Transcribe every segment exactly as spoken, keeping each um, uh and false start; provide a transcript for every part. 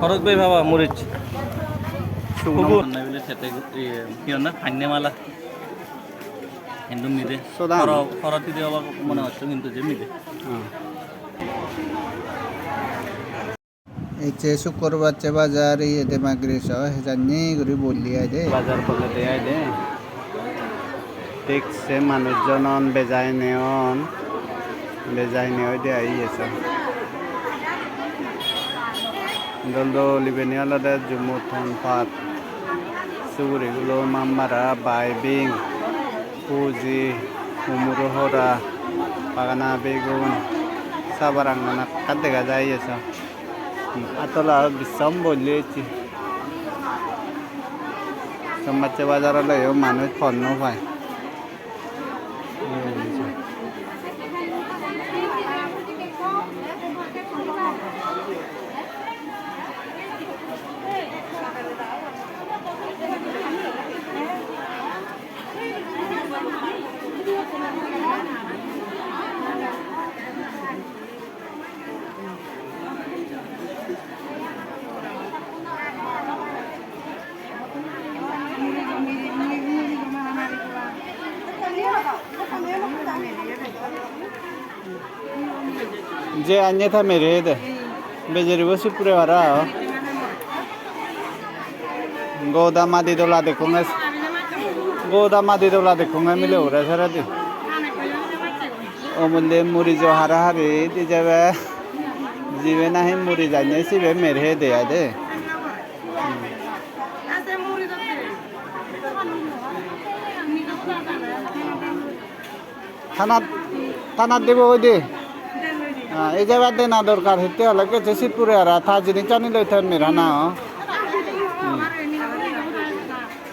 Khoroj bhei baba, muris. Sugun. Kukur. Honna bile sete, iye, hi honna? Panne mala. Hintu mide. Sodan. Horo, horo tide obak mone hocche, hintu je mide. Hmm. Ecche sukkurbar se bajar, iye, Demagiri so, he janni guri bolli ai de. Bajar bolle de ai de. Thik se manuj jonon, bejai neon, bejai nei de ai iye so. Dol dol ibeni olode jummo ton pat, suguri gulo, mambara, baibing, puji, umuro hora, bagana begun, sabarang ekka dega jai iye so. Attola bisom bolli ecche. Sombasse bazar oleyo manuj hom no pai. Je anye ta mere de. Bejeribo sip pure para. Goda madi dola dekkunge, goda madi dola dekkunge mile hure seredi. Omulle murijo hara hari di jebe. Jibe nahi muri janye sibe merhe de ai de. Thanat, thanat dibo oide. Ah, ei jagat dena dorkar, hitte hole gecche sit pure aro, ta jinissani loi thon mer hana, oh. Hmm.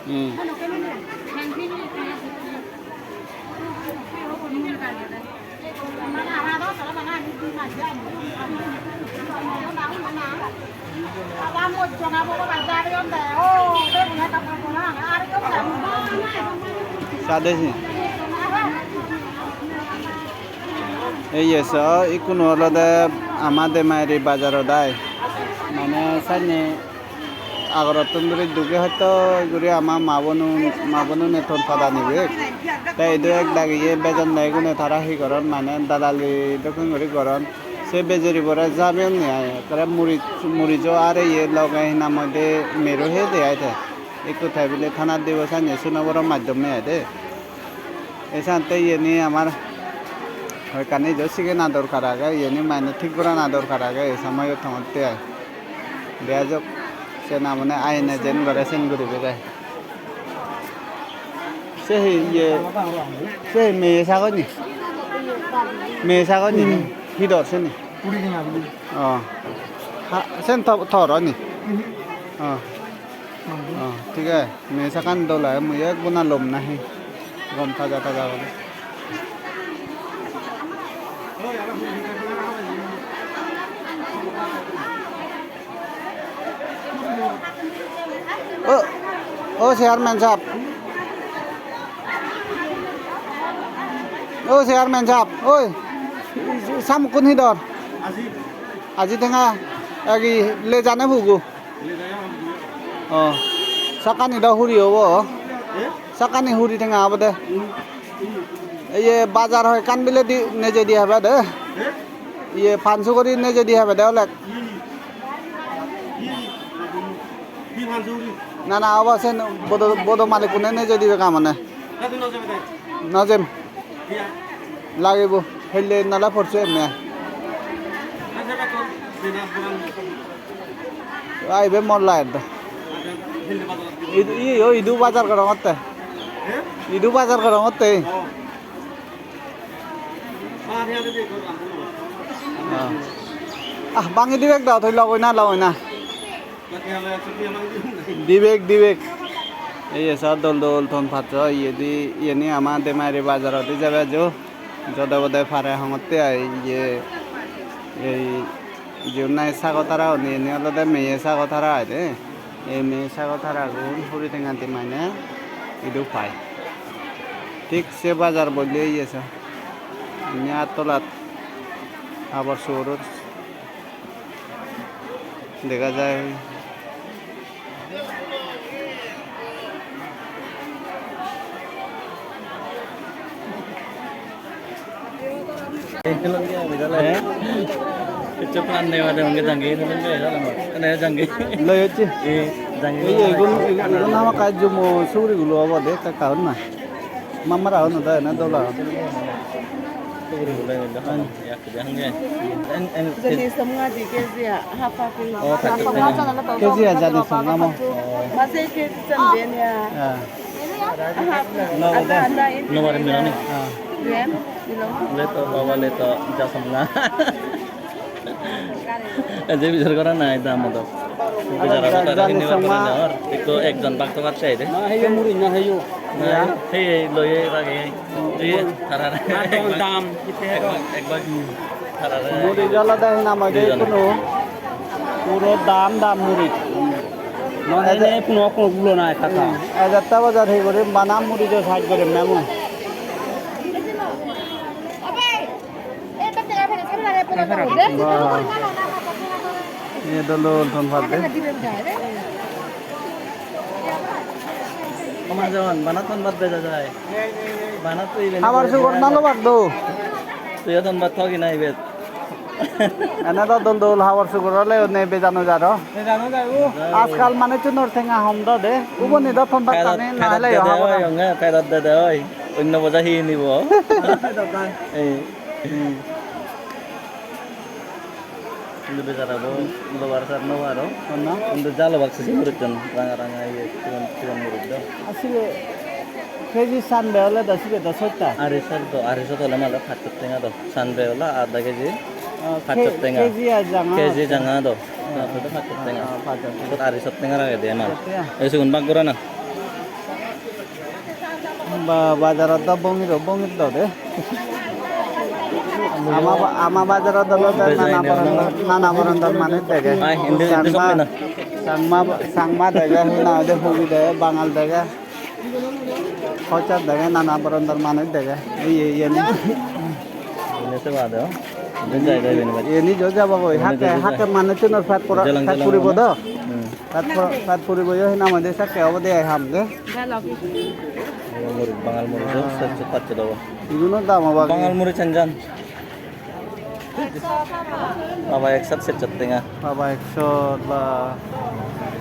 Hmm. Sadesi. Ei ye so, ikkunu olode ama Demagiri bazarot ai. Mane sanne agorottun duri duge hoito guri ama ma bonun, ma bonune ton pada nibek. Te idu ek dagi ye bejon dagi gune tara hi goron, mane dalali dokken guri goron. Se bejeribore jabeyonne ai, ekkere muri-, murijo are ye loge hi nang hoide mero heye de ai te. Ekko tebile thanat dibo sanne suno boro maddome ai de. Ei sante iyeni amar hoyekkani ijo sigena dorkar age, iyeni mane thik gorana dorkar age ei somoyot hongotte ai. Bejok se namone aine jen gore sen guribe de. Se hi iye, se hi meye sagor ni? Meye sagor ni? Hmm. Hi dor seni? Kuri tenga bili. Oh. Ha, sen to-, tor ni? Hmm. Oh. Hmm. Oh, thik age. Meye sagan dol age, mui ek bona lom nahi. Gom taja taja guri. O, o chairman sahab. O chairman sahab, oi. Samukkun hi dor? Aji. Aji tenga, agi lejane pugu. Lejane pugu. O, sakkani do huri obo. Eh? Sakkani huri tenga obode. Hmm. Iye bazar hoi ekkan bile di nejedi hebe de. Eh? Iye pan suguri nejedi hebe de olek. Hi pan suguri? Na, na, obo sen bodo, bodo malikkune nejedi bega mane. Na, tui no jebe de? No jem. Hiya? Lagibo. Helle nala porsu emme. Na, jebe to, bina, bina. Ai be mor light do. Idu, i, o, idu bazar gorongotte. Eh? Idu bazar gorongotte. Oh. Ah, bangi dibek da, thoi logoi na, logoi na. Dibek, dibek. Ei ye so dol dol ton patto, iyedi, iyeni ama Demagiri bazarot ijebe jo. Jode bode pare hongotte ai, iye, ei, jigun nahi sago tara oni, iyeni olode meye sago tara ai de. Ei meye sago taragun huri tenga di mane idu pai. Thik se bazar bolle iye so. Indi attolat habor sugoror. Dega jai. Heh? Hicchu plan nei bade unge jangi, unge jalo mo. Ene jangi. Loi hocche. Ei jangi. Ei, egun, egun hamakkai jumo suguri gulo obode, ekka ekka honna. Mamara honna da, ene dola. Suguri gulo ene da. Yak de hange. En, en, Jani samnga di kg a, half a kilo. Oh, thirty. Kg a jani samnga mo. Oh. Mase kg a jani ya. Ah. No, no, no, no, no, no. Leto, baba, leto, ja samnga. Eje bichar gora nai dam odo. Bichar gora jani hini samnga. Ekko ekjon bak to bak sai de. Na, heyo muri na heyo. Na, he, he, loye rage. Loye, tarare. Ekbar, ekbar. Tarare. Muri jala da hina ma de kono. Puro dam, dam muri. None ne puno ko gulo na ekka. Ejatta bajar he gori bana muri jo saj gori memo. Ye dol dol ton bhat de. Oma jon, bana ton bhat beja jai. Bana tui iben. Habar sugor na lobak do. Tui ton bhat thogi na ibet. Ene do dol dol habor sugor ole ne bejano jaro. Bejano jaro. Ajkal manuchunor tenga hom do de. Uboni do ton bhat tani na hele yo habor. Pedot dede oi. Onno boja hi nibo? Pedot dai. Ei. Hmm. Hintu bejara bo lobar sar no paro. Honna? Hintu jalo bak sisi muruchon ranga ranga iye sigon sigon muruch do. Asile keji sanbe ole do sibe do sotta. Ari sot do, ari sot ole male pachsot tenga do. Sanbe ola adha keji, ah, pachsot ke-, tenga. Keji ar janga Keji age. Janga do. Ah. Pachsot tenga. Ah, pachsot tenga. Sot ari sot tenga rage de mal. Pachsot tenga. Ei sigun bak gora na. Ba, bajarot do bongiro, bongir do de. Ama ba-, ama bajarot do de nana boron, nana boron do manuj dege. Ai, indi, indi Changma, sok na. Changma, Changma dege, hina hoide Hugi dege, Bangal dege. Kochar dege, nana borondor manuj dege. Iye, iye ni. Ini se bade, oh. Ini jai, jai, ini bade. Ini jo jabo goi. Ini hakke, jo jai. Hakke manuchunor pet pura, jalan, pet jalan puribo mana? Do. Hmm. Pet pur-, pet puribo yo hina mode sakke obo de ai ham de. Bangal muruj, Bangal muruj, oh, se, se pacche dobo. Iguno dam obo. Bangal muruj chanjan. Baba, ekshot sechsot tenga. Baba, ekshot ba,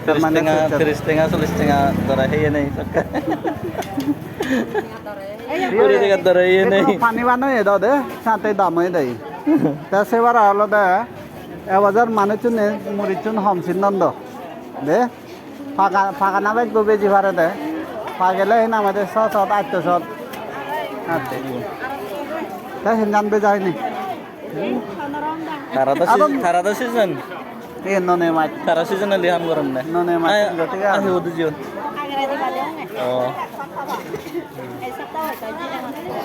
tiris tenga, sechsot. Tiris tenga, chollish tenga, dora heye nei. Kuri tenga dora heye nei. Pani bano edo de, sate dam oye de. Ta sebar alo de, e bajar manuchune murichun hom sin non do. De. Paga, pagana bej bo beji pare de. Pagele hi nang hoide so sot, atto sot. Atte. Te hinjan beja hini. Tara do si-, tara do season. Iye none mach. Tara season ali ham goronne. None mach. Ai, gotike ai, am. Hudu jiyon. Oh.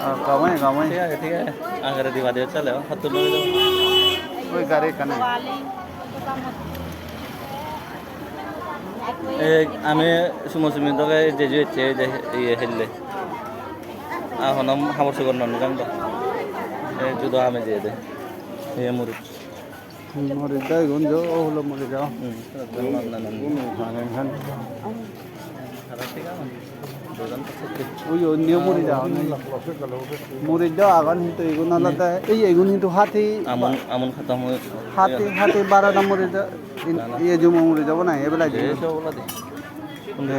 Oh, kamai, kamai. Thik age, thik age. Agere diba diyo chale, oh, hattu loi. Oi gari ekkana. Ei, ami sumo sumi doge jeju ecche, je iye helle. A hono habor subor no nijang do. Ei judo ami jeyede. Iye muruj. Hmm, muruj do igun jo, o hulo muruj o. Hmm, na, na, na, na. Ui, ui, unniyo muruj agon, ui. Muruj do agon, hintu igun olode, ei, igun hintu hati, amun, amun khatam oi. Hati, hati barana muruj do, in-, na, na. Iye jumo muruj obo nahi, ebelai jumo. Ei, sob oboladi. He? Undi,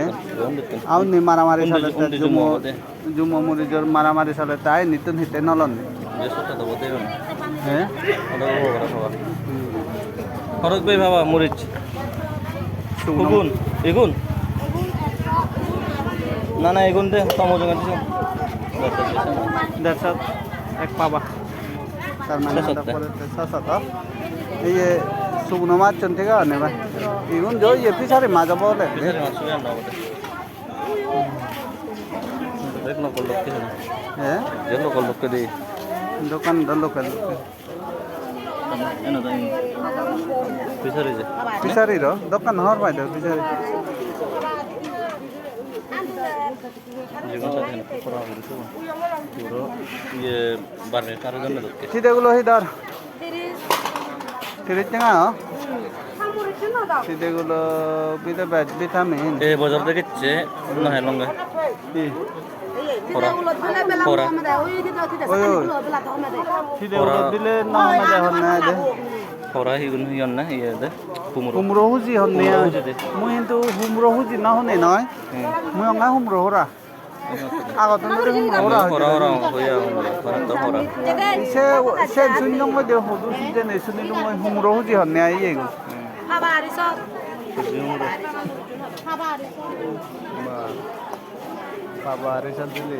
undi, undi. A undi maramari undi, solette undi jumo jumo, obode. Jumo murijor maramari solette, ai nittun hitte nolonne. Je sotta dobo de on. He? Odo obo gora soba. Hmm. Horot bei baba muruj. Suguno. Igun, igun. Na, na, igun de, tom ojone de. Dersho, ek paba. Tar mane sasot de. Iye, suguno machchon thik age ne bhai? Igun jo iye fishery mach obo ole. Fishery mach sugi anna obo de. Ek nokol lokke na. He? Ek nokol lokke de. Dokan do lokke lokke. Eno do. Fishery je. Fishery ro, dokan hor pai do fishery. Jigun sadi hene pokora guri thoyun. Puro iye barbe karo jonne dokke. Side gulo hi dor? Tiris tenga, oh? Sidegulo bide bej vitamin. Ei bojor de gicche no helonge. Hi? Pora. Pora. Oi, oi. Sidegulo bile no hone de honne de. Pora higun hi honne, iye de. Kumro. Kumro huji honne. Kumro huji de. Mui hintu humro huji no hone noi. Hmm. Mui honga humro hora. Agottun duri humro hora. Hora, hora, hora, hora, hora. Se, se sunnong oi de hudu sijeni sunilung oi humro huji honne ai iyego. Haba ari sot. Haba ari sot. Ba. Haba ari sot dile.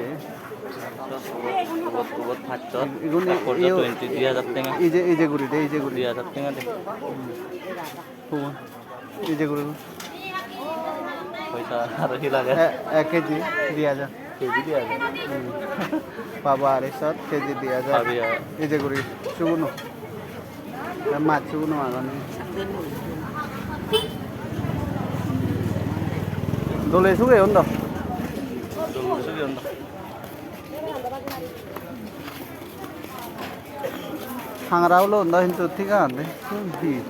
Ubot, ubot pachsot. Igun i-, Pachsot iyo, twenty, dui hajar tenga. Ije, ije guri de, ije guri. Dui hajar tenga de. Hmm. Hubo. Ei je guri. Poisa aro hi lage? E-, ek keji di hajar. Keji di hajar? Hmm. Pabo are sot keji di hajar. Pabi, ah. Ei je guri suguno. Te mach suguno agon. Dole suge on do. Dole suge on do. Hangara ulo undo hintu thik agede. Sigun hi?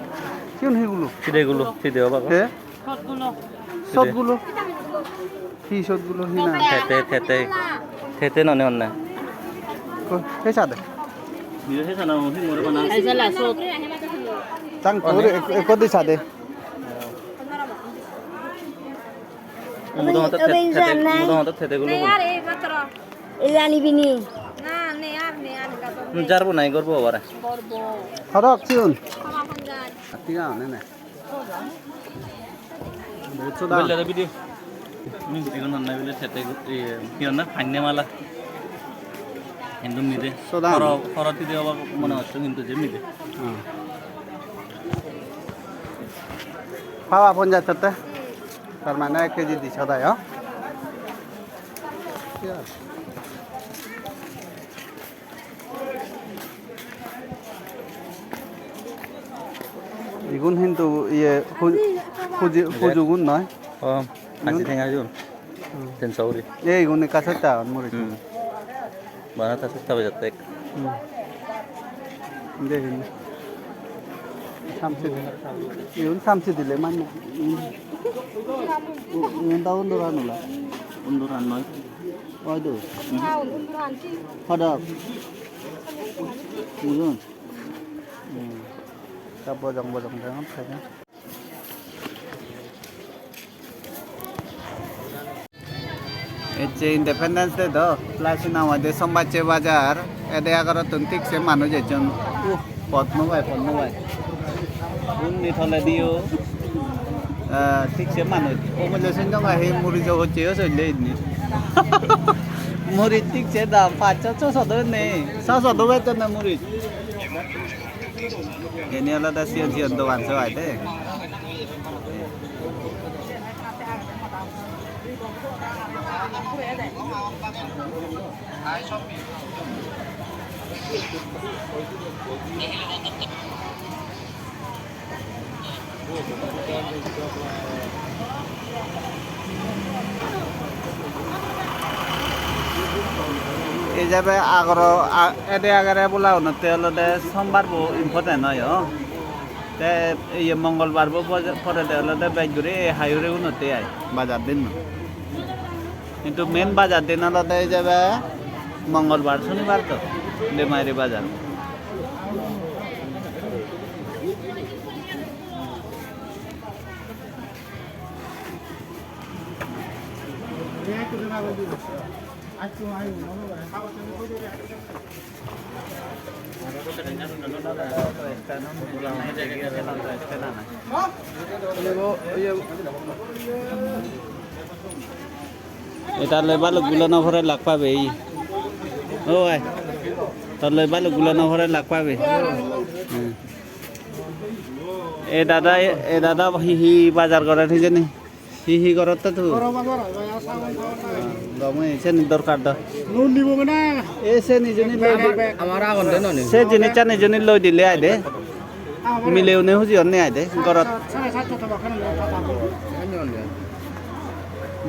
Sigun hi gulo? Side gulo, side obak. He? Sot gulo. Sot gulo? Hi sot gulo? Hi na? Thete, thete. Thete none honne. Ko, he sade? Niyo he sana, he more bana. Tang kore, ek-, ekko di sade. Mudo hoto thete, mudo hoto thete gulo. Nei ar ei matro. Ei ani bini. Na, nei ar, nei ar, gato. Hmm, jarbo nai gorbo abare. Gorbo. Horok siun. Hama hon jan. Atiga ane ne. Bele de video. Ni video non nai bele thete, eh, hi honne, panne mala. Hintu mide. Sodan. Horo, horo tide obo mone hocche hintu je mide. Hmm. Paba ponjaj tatte. Tar mane ek keji di sodai, oh. Igun hintu iye hu-, huji-, hujugun noi. Oh, igun aji tenga igun. Hmm. Tinso guri. Ei, igun ekka sosta agon muris. Hmm. Bana ta sosta bejatte ek. Hmm. Degin. Samsi dile. Igun samsi dile mane. Hmm. Igun ta unduran ola. Unduran noi. Oi do. Hmm. Hodak. Igun. Hmm. Ta bojong bojong degongotte. Ecche Independence Day do, plus hinang hoide sombacche bajar, ede egarottun thik se manuj ejjon. Uh, pot no pai, pot no pai. Undi tolediyo, ah, thik se manuj. Omole senjonga he murijo hocche yo solle inni. Muris thik se dam, pachso, soso do nei. Soso do beton na muris. Eni olode sigon sigon dogan so aai de. Ei jebe agoro, a-, ede agere bola unotte olode sombar bo important oi, oh. Te ye mongolbar bo pore-, porede olode bej guri ei hai hure unotte ai, bajar din. Hintu main bajar din olode ei jebe mongolbar, sonibar to, Bemari bajar. Eta loi balok gulo no pore lak pabe ei. O bhai. Tor loi balok gulo no pore lak pabe. Hmm. E dada, e dada hi hi bajar gorer hijeni? Hi hi gorot to tu? Goro bazar oi, bhai, aro sabon, sabon lage. Gome, seni dorkar do. Nun nibo na? E seni jeni loi di. Amar agon de noni. Se jinichani jeni loi dile ai de. Amar mile une huji onne ai de. Gorot. Sare satto to bakkan loi tata.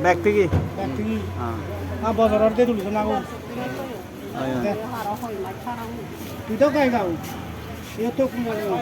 Bag tigi? Bag tigi. Ha. A bojoror de tuli na go. Ayo. Tui to gai gau. Iyo to kun gau.